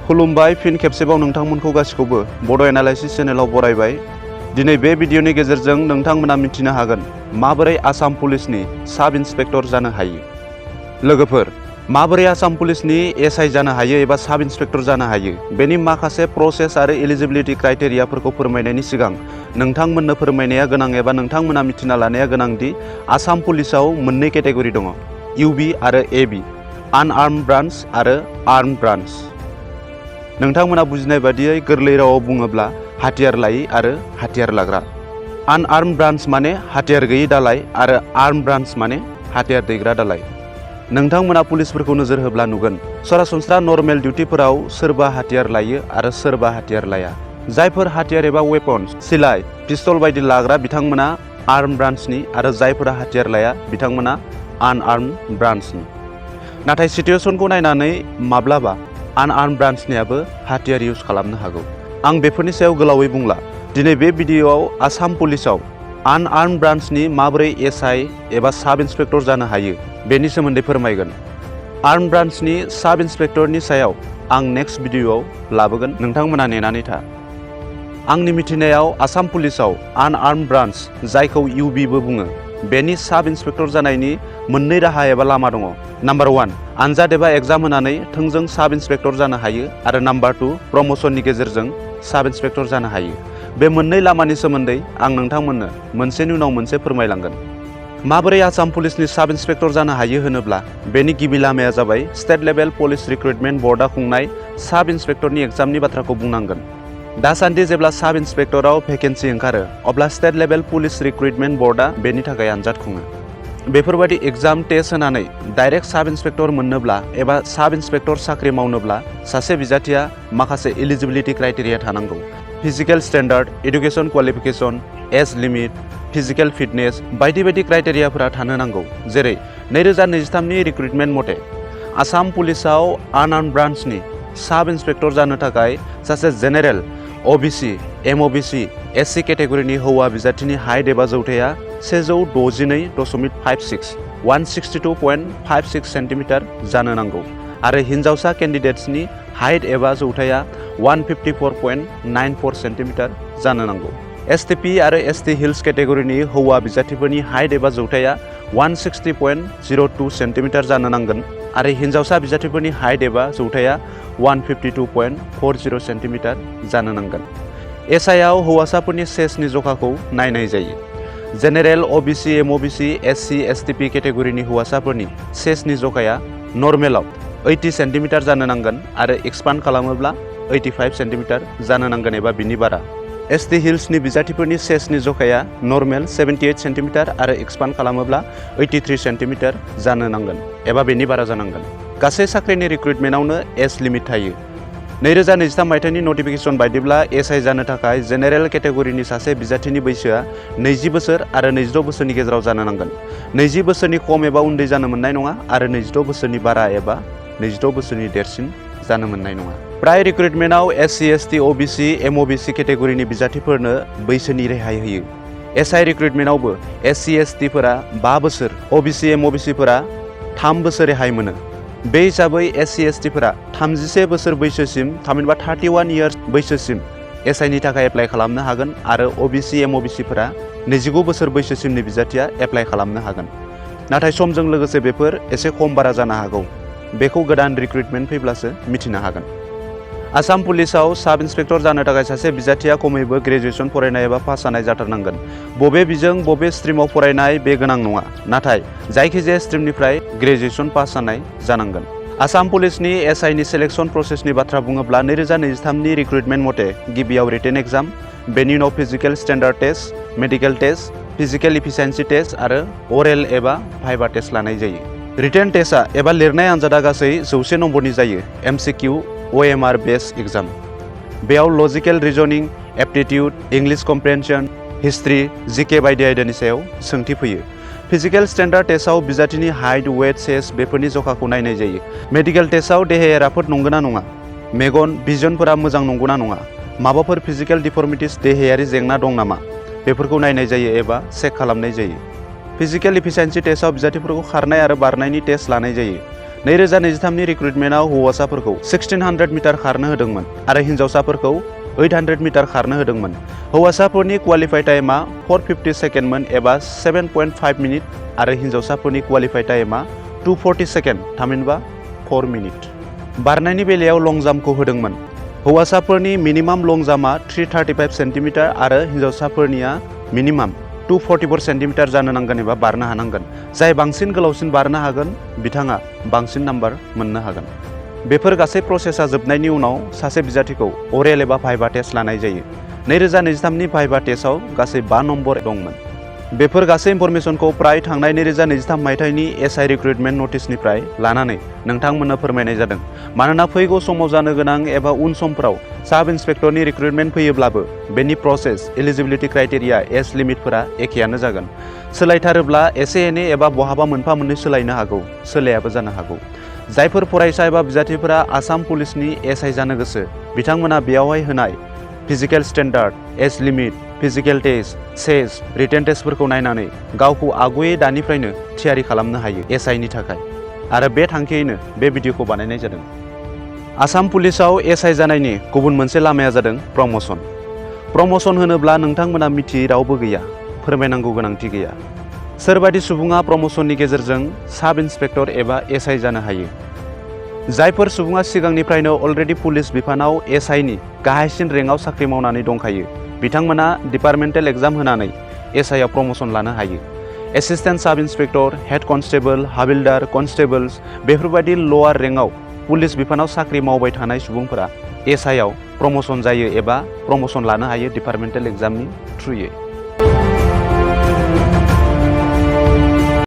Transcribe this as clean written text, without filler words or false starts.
खुलुमबाय फिन खेबसेबाव नोंथांमोनखौ गासिखौबो बड' एनालाइसिस चेनेलाव बरायबाय। दिनै बे भिडिअनि गेजेरजों नोंथांमोना मिथिनो हागोन माबोरै आसाम पुलिसनि साब इन्सपेक्टर जानो हायो। लोगोफोर, माबोरै आसाम पुलिसनि एसआई जानो हायो एबा साब इन्सपेक्टर जानो हायो बेनि माखासे प्रसेस आरो एलिजिबिलिटि क्राइटेरियाफोरखौ फोरमायनायनि सिगां नोंथांमोननो फोरमायनाया गोनां एबा नोंथांमोना मिथिना लानाया गोनांदि आसाम पुलिसाव मोननै केटेगरि दङ, इउबि आरो एबि, आनआर्म्ड ब्रान्च आरो आर्म्ड ब्रान्च। नोंथांमोना बुजिनाय बादियै गोरलै रावाव बुङोब्ला हाथियार लायै आरो हाथियार लाग्रा। आनआर्म्ड ब्रान्च माने हाथियार गैयै दालाय आरो आर्म्ड ब्रान्च माने हाथियार दैग्रा दालाय। नोंथांमोना पुलिसफोरखौ नोजोर होब्ला नुगोन सरासनस्रा नर्मेल डिउटिफोराव सोरबा हाथियार लायो आरो सोरबा हाथियार लाया। जायफोर हाथियार एबा वेपन्स सिलाइ पिस्तल बायदि लाग्रा बिथांमोना आर्म्ड ब्रान्चनि आरो जायफोरा हाथियार लाया बिथांमोना आनआर्म्ड ब्रान्चनि। नाथाय सिचुएसनखौ नायनानै माब्लाबा आनआर्म्ड ब्रान्चनियाबो हाथियार इउज खालामनो हागौ। आं बेफोरनि सायाव गोलावै बुंला। दिनै बे भिडिअआव आसाम पुलिसाव आनआर्म्ड ब्रान्चनि माबोरै एसआई एबा साब इन्सपेक्टर जानो हायो बेनि सोमोन्दै फोरमायगोन। आर्म्ड ब्रान्चनि साब इन्सपेक्टरनि सायाव आं नेक्स्ट भिडिअआव लाबोगोन, नोंथांमोना नेनानै था। आंनि मिथिनायाव आसाम पुलिसाव आनआर्म्ड ब्रान्च, जायखौ इउबिबो बुङो, बेनि साब इन्सपेक्टर जानायनि मोननै राहा एबा लामा दङ। नाम्बार 1, आनजाद एबा एग्जाम होनानै थोंजों साब इन्सपेक्टर जानो हायो आरो नाम्बार 2, प्रमोशननि गेजेरजों साब इन्सपेक्टर जानो हायो। बे मोननै लामानि सोमोन्दै आं नोंथांमोननो मोनसेनि उनाव मोनसे फोरमायलांगोन। माबोरै आसाम पुलिसनि साब इन्सपेक्टर जानो हायो होनोब्ला बेनि गिबि लामाया जाबाय स्टेट लेभेल पुलिस रिक्रुटमेन्ट बर्डआ खुंनाय साब इन्सपेक्टरनि एग्जामनि बाथ्राखौ बुंनांगोन। दासान्दि जेब्ला साब इन्सपेक्टराव भेकेन्सि ओंखारो अब्ला स्टेट लेभेल पुलिस रिक्रुटमेन्ट बर्डआ बेनि थाखाय आनजाद खुङो। बेफोरबायदि एग्जाम टेस्ट होनानै डाइरेक्ट साब इन्सपेक्टर मोननोब्ला एबा साब इन्सपेक्टर साख्रि मावनोब्ला सासे बिजाथिया माखासे एलिजिबिलिटि क्राइटेरिया थानांगौ। Physical standard, education qualification, age limit, physical fitness बायदि बायदि क्राइटेरियाफोरा थानो नांगौ। जेरै 2023नि रिक्रुटमेन्ट मथे आसाम पुलिसाव आनआर्म्ड ब्रान्चनि साब इन्सपेक्टर जानो थाखाय सासे जेनेरेल ओबिसि, एमओबिसि, एससि केटेगरिनि हौवा बिजाथिनि हाइट एबा जौथाया 162.56 162.56 सेन्टिमिटार जानो नांगौ आरो हिन्जावसा केन्डिडेट्सनि हाइट एबा जौथाया 154.94 सेन्टिमिटार जानो नांगौ। एसटिपि आरो एसटि हिल्स केटेगरिनि हौवा बिजाथिफोरनि हाइट एबा जौथाया 160.02 सेन्टिमिटार जानो नांगोन आरो हिन्जावसा बिजाथिफोरनि हाइट एबा जौथाया 152.40 सेन्टिमिटार जानो नांगोन। एसआइआव हौवासाफोरनि सेसनि जखाखौ नायनाय जायो। जेनेरेल ओबिसि, एमओबिसि, एससि, एसटिपि केटेगरिनि हौवासाफोरनि सेसनि जखाया नर्मेलाव 80 सेन्टिमिटार जानो नांगोन आरो एक्सपान्ड खालामोब्ला 85 सेन्टिमिटार जानो नांगोन एबा बिनि बारा। एसटि हिल्सनि बिजाथिफोरनि सेसनि जखाया नर्मेल 78 सेन्टिमिटार आरो एक्सपान्ड खालामोब्ला 83 सेन्टिमिटार जानो नांगोन एबा बेनि बारा जानांगोन। गासै साख्रिनि रिक्रुटमेन्टआवनो एज लिमिट थायो। 2023 मायथाइनि नटिफिकेसन बायदिब्ला एसआई जानो थाखाय जेनेरेल केटेगरिनि सासे बिजाथिनि बैसोआ 20 बोसोर आरो 26 बोसोरनि गेजेराव जानो नांगोन। 20 बोसोरनि खम एबा उन्दै जानो मोननाय नङा आरो 26 बोसोरनि बारा एबा 26 बोसोरनि देरसिन जानो मोननाय नङा। प्राय रिक्रुटमेन्टआव एससि, एसटि, ओबिसि, एमओबिसि केटेगरिनि बिजाथिफोरनो बैसोनि रेहाय होयो। एसआई रिक्रुटमेन्टआवबो एससि, एसटिफोरा 5 बोसोर, ओबिसि, एमओबिसिफोरा 3 बोसोर रेहाय मोनो। बे हिसाबै एससि, एसटिफोरा 31 बोसोर बैसोसिम, थामहिनबा 31 इयार्स बैसोसिम एसआईनि थाखाय एप्लाइ खालामनो हागोन आरो ओबिसि, एमओबिसिफोरा 29 बोसोर बैसोसिमनि बिजाथिया एप्लाइ खालामनो हागोन। नाथाय समजों लोगोसे बेफोर एसे खम बारा जानो हागौ। बेखौ गोदान रिक्रुटमेन्ट फैब्लासो मिथिनो हागोन। आसाम पुलिसाव साब इन्सपेक्टर जानो थाखाय सासे बिजाथिया खमैबो ग्रेजुएसन फरायनाय एबा पास जानाय जाथारनांगोन। बबे बिजों बबे स्ट्रिमाव फरायनाय बे गोनां नङा, नाथाय जायखिजाया स्ट्रिमनिफ्राय ग्रेजुएसन पास जानाय जानांगोन। आसाम पुलिसनि एसआईनि सेलेक्सन प्रसेसनि बाथ्रा बुङोब्ला 2023नि रिक्रुटमेन्ट मथे गिबियाव रिटेन एग्जाम, बेनि उनाव physical standard test, medical test, physical efficiency test आरो अरेल एबा भाइभा टेस्ट लानाय जायो। रिटेन टेस्टआ एबा लिरनाय आनजादा गासै 100 नम्बरनि जायो। MCQ OMR based exam. बेयाव logical reasoning, aptitude, English comprehension, history, GK बायदि आयदानि सायाव सोंथि फैयो। फिजिकेल स्टेन्डार्ड टेस्टआव बिजाथिनि हाइट, वेट, चेस्ट बेफोरनि जखाखौ नायनाय जायो। मेडिकेल टेस्टआव देहाया राफोद नंगौना नङा, मेगन, भिजनफोरा मोजां नंगौना नङा, माबाफोर फिजिकेल डिफर्मिटिस देहायारि जेंना दं नामा बेफोरखौ नायनाय जायो एबा चेक खालामनाय जायो। फिजिकेल इफिसियेन्सि टेस्टआव बिजाथिफोरखौ खारनाय आरो बारनायनि टेस्ट लानाय जायो। 2023नि रिक्रुटमेन्टआव हौवासाफोरखौ 1600 मिटार खारनो होदोंमोन आरो हिन्जावसाफोरखौ 800 मिटार खारनो होदोंमोन। हौवासाफोरनि क्वालिफाइ टाइमा 450 सेकेन्डमोन एबा 7.5 मिनिट आरो हिन्जावसाफोरनि क्वालिफाइ टाइमा 240 सेकेन्ड थामहिनबा 4 मिनिट। बारनायनि बेलायाव लं जाम्पखौ होदोंमोन। हौवासाफोरनि मिनिमाम लं जाम्पआ 335 सेन्टिमिटार आरो हिन्जावसाफोरनिया मिनिमाम 244 सेन्टिमिटार जानो नांगोन एबा बारनो हानांगोन। जाय बांसिन गोलावसिन बारनो हागोन बिथाङा बांसिन नाम्बार मोननो हागोन। बेफोर गासै प्रसेसा जोबनायनि उनाव सासे बिजाथिखौ अरेल एबा भाइभा टेस्ट लानाय जायो। 2023नि भाइभा टेस्टआव गासै 5 नम्बर दंमोन। बेफोर गासै इनफरमेसनखौ प्राय थांनाय 2023 मायथाइनि एसआइ रिक्रुटमेन्ट नटिसनिफ्राय लानानै नोंथांमोननो फोरमायनाय जादों। मानोना फैगौ समाव जानो गोनां एबा उन समफोराव साब इन्सपेक्टरनि रिक्रुटमेन्ट फैयोब्लाबो बेनि प्रसेस, एलिजिबिलिटि क्राइटेरिया, एज लिमिटफोरा एखेयानो जागोन। सोलायथारोब्ला एसे एनै एबा बहाबा मोनफा मोननै सोलायनो हागौ, सोलायाबो जानो हागौ। जायफोर फरायसा एबा बिजाथिफोरा आसाम पुलिसनि एसआइ जानो गोसो बिथांमोना बेयावहाय होनाय physical standard, age limit, physical test, सेस, रिटेन टेस्टफोरखौ नायनानै गावखौ आगुयै दानिफ्रायनो थियारि खालामनो हायो एसआइनि थाखाय। आरो बे थांखियैनो बे भिडिअखौ बानायनाय जादों। आसाम पुलिसाव एसआइ जानायनि गुबुन मोनसे लामाया जादों प्रमोशन। प्रमोशन होनोब्ला नोंथांमोना मिथियै रावबो गैया, फोरमायनांगौ गोनांथि गैया। सोरबादि सुबुङा प्रमोशननि गेजेरजों साब इन्सपेक्टर एबा एसआइ जानो हायो। जायफोर सुबुङा सिगांनिफ्रायनो अलरेडि पुलिस बिफानाव एसआइनि गाहायसिन रेंकआव साख्रि मावनानै दंखायो बिथांमोना डिपार्टमेन्टेल एग्जाम होनानै एसआइआव प्रमोशन लानो हायो। एसिस्टेन्ट साब इन्सपेक्टर, हेड कनस्टेबल, हाबिलदार, कनस्टेबल्स बेफोरबायदि लवार रेंकआव पुलिस बिफानाव साख्रि मावबाय थानाय सुबुंफोरा एसआइआव प्रमोशन जायो एबा प्रमोशन लानो हायो डिपार्टमेन्टेल एग्जामनि थ्रुयै।